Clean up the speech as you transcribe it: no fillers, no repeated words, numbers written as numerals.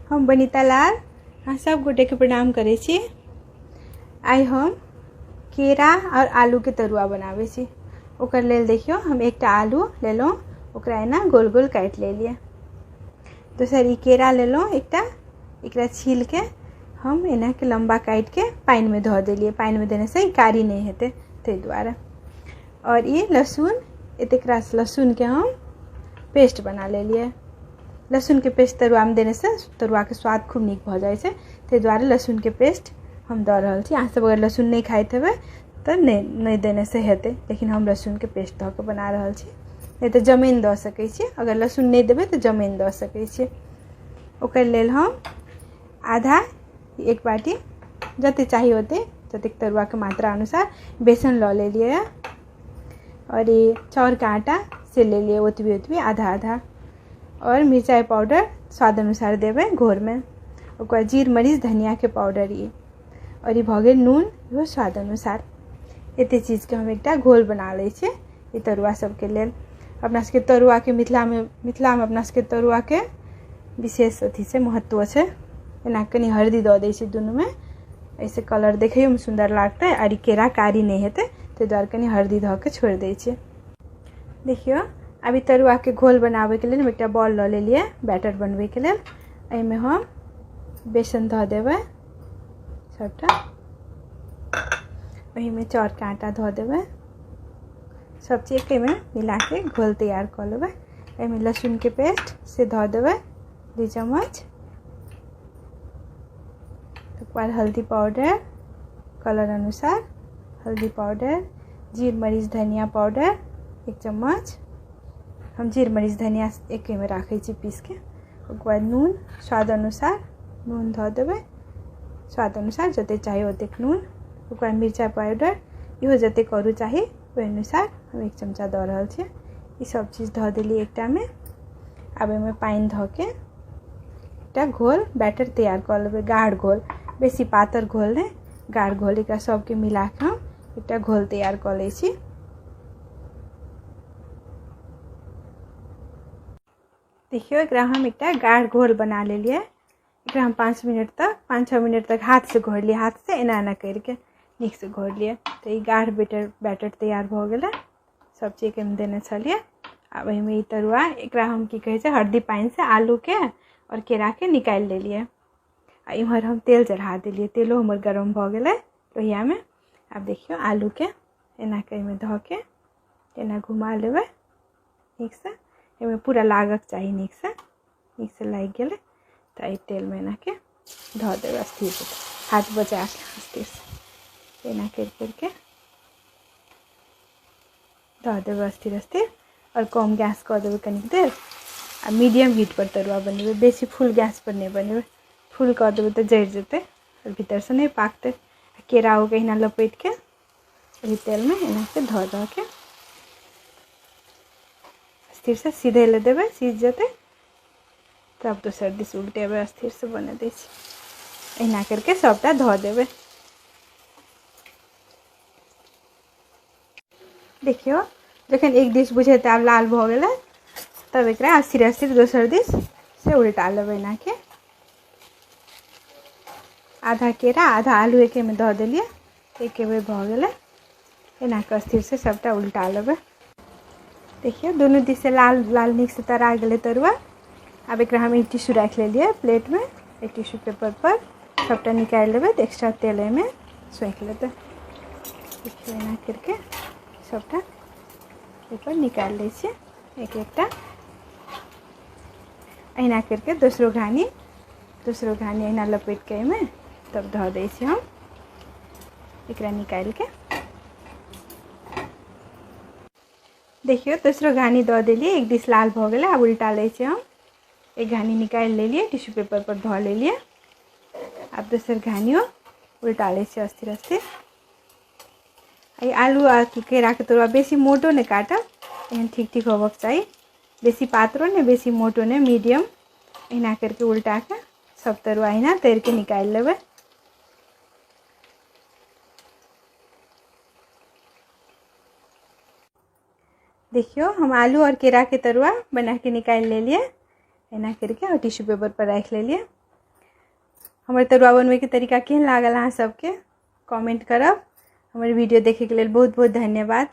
हम बनीता लाल अहाँ सब गोटेके प्रणाम करै छी। आइ हम केरा आओर आलूके तरुआ बनाबै छी। ओकर लेल देखियौ हम एकटा आलू लेलहुँ, ओकरा एना गोल गोल काटि लेलियै। दोसर ई केरा लेलहुँ एकटा, एकरा छीलके हम एनाके लम्बा काटिके पानिमे धऽ देलियै। पानिमे देनेसँ ई कारी नहि हेतै ताहि दुआरे। आओर ई लहसुन, एतेक रास लहसुनके हम पेस्ट बना लेलियै। लहसुनके पेस्ट तरुआमे देनेसँ तरुआके स्वाद खूब नीक भऽ जाइ छै, ताहि दुआरे लहसुनके पेस्ट हम दऽ रहल छी। अहाँसभ अगर लहसुन नहि खाइत हेबै तऽ नहि देनेसँ हेतै, लेकिन हम लहसुनके पेस्ट दऽ कऽ बना रहल छी। नहि तऽ जमैन दऽ सकै छी, अगर लहसुन नहि देबै तऽ जमैन दऽ सकै छी। ओकर लेल हम आधा एक बाटी जतेक चाही ओतेक, जतेक तरुआके मात्रा अनुसार बेसन लऽ लेलियै। आओर ई चाउरके आटा से लेलियै ओतबी ओतबी आधा आधा। आओर मिरचाइ पाउडर स्वाद अनुसार देबै घोरमे। ओकर बाद जीर मरीच धनियाके पाउडर ई, आओर ई भऽ गेल नून, इहो स्वाद अनुसार। एतेक चीजके हम एकटा घोल बना लै छियै ई तरुआ सबके लेल। अपना सबके तरुआके मिथिलामे अपना सबके तरुआके विशेष अथी छै, महत्व छै। एना कनि हरदि दऽ दै छियै दुनूमे, एहिसँ कलर देखैयोमे सुन्दर लागतै आओर ई केरा कारी नहि हेतै, ताहि दुआरे कनि हरदि धऽ कऽ छोड़ि दै छियै। देखियौ अभी तरुआके घोल बनाबैके लेल हम एकटा बॉल लऽ लेलियै बैटर बनबैके लेल। एहिमे हम बेसन धऽ देबै सबटा, ओहिमे चाउरके आटा धऽ देबै, सब चीज एकेमे मिलाके घोल तैयार कऽ लेबै। एहिमे लहसुनके पेस्ट से धऽ देबै 2 चम्मच, तकर बाद हल्दी पाउडर कलर अनुसार हल्दी पाउडर, जीर मरीच धनिया पाउडर 1 चम्मच। हम जीर मरीच धनिया एकेमे राखै छी पीसके। ओकर बाद नून स्वाद अनुसार नून धऽ देबै, स्वाद अनुसार जतेक चाही ओतेक नून। ओकर बाद मिरचाइ पाउडर इहो जतेक करू चाही ओहि अनुसार हम 1 चमचा दऽ रहल छियै। ई सब चीज धऽ देलियै एकटामे। आब एहिमे पानि धऽ के एकटा घोल बैटर तैयार कऽ लेबै, गाढ़ घोल, बेसी पातर घोल नहि, गाढ़ घोल। एकरा सबके मिला कऽ हम एकटा घोल तैयार कऽ लै छी। देखियौ एकरा हम एकटा गाढ़ घोल बना लेलियै। एकरा हम 5 मिनट तक, 5-6 मिनट तक हाथसँ घोरलियै, हाथसँ एना एना करिके नीकसँ घोरलियै तऽ ई गाढ़ बैटर तैयार भऽ गेलै। सब चीज एहिमे देने छलियै। आब एहिमे ई तरुआ, एकरा हम की कहै छै हरदि पानिसँ आलूके आओर केराके निकालि लेलियै। आ इम्हर हम तेल चढ़ा देलियै, तेलो हमर गरम भऽ गेलै लोहियामे। आब देखियौ आलूके एना कऽ एहिमे धऽ के एना घुमा लेबै नीकसँ, एहिमे पूरा लागक चाही नीकसँ, नीकसँ लागि गेलै तऽ एहि तेलमे एनाके धऽ देबै स्थिरसँ, हाथ बचा कऽ स्थिरसँ एना करि करिके धऽ देबै स्थिर स्थिर। आओर कम गैस कऽ देबै कनिक देर आ मीडियम हीटपर तरुआ बनेबै, बेसी फुल गैसपर नहि बनेबै। फुल कऽ देबै तऽ जरि जेतै आओर भीतरसँ नहि पाकतै। केराओके एहिना लपेटिके एहि तेलमे एनाके धऽ धऽ के स्थिरसँ सीधै लए देबै, सीझ जेतै तब दोसर दिस उल्टेबै, स्थिरसँ बने दै छी। एहिना करिके सबटा धऽ देबै। देखियौ जखन एक दिस बुझेतै आब लाल भऽ गेलै तब एकरा स्थिर स्थिर दोसर दिस से उल्टा लेबै। एनाके आधा केरा आधा आलू एकेमे दऽ देलियै, एके बेर भऽ गेलै। एना कऽ स्थिरसँ सबटा उल्टा लेबै। देखियौ दुनू दिससँ लाल लाल नीकसँ तरा गेलै तरुआ। आब एकरा हम एक टिश्यू राखि लेलियै प्लेटमे, एक टिश्यू पेपर पर सबटा निकालि लेबै तऽ एक्स्ट्रा तेल एहिमे सोखि लेतै। देखियौ एना करिके सबटा पेपर निकालि लै छियै एक एकटा। एहिना करिके दोसरो घानी एहिना लपेटिके एहिमे तब धऽ दै छियै हम एकरा निकालिके। देखियौ दोसरो घानी दऽ देलियै, एक दिस लाल भऽ गेलै। आब उल्टा लै छियै हम, एक घानी निकालि लेलियै, टिश्यू पेपर पर धऽ लेलियै। आब दोसर घानियो उल्टा लै छियै स्थिर स्थिर। एहि आलू आ केराके तरुआ बेसी मोटो नहि काटब, एहन ठीक ठीक होबक चाही, बेसी पातरो नहि बेसी मोटो नहि, मीडियम। एहिना करिके उल्टाके सब तरुआ एहिना तरिके निकालि लेबै। देखियौ हम आलू आओर केराके तरुआ बनाके निकालि लेलियै एना करिके, आओर टिश्यू पेपर पर राखि लेलियै। हमर तरुआ बनबैके तरीका केहन लागल अहाँ सबके कमेंट करब। हमर वीडियो देखैके लेल बहुत बहुत धन्यवाद।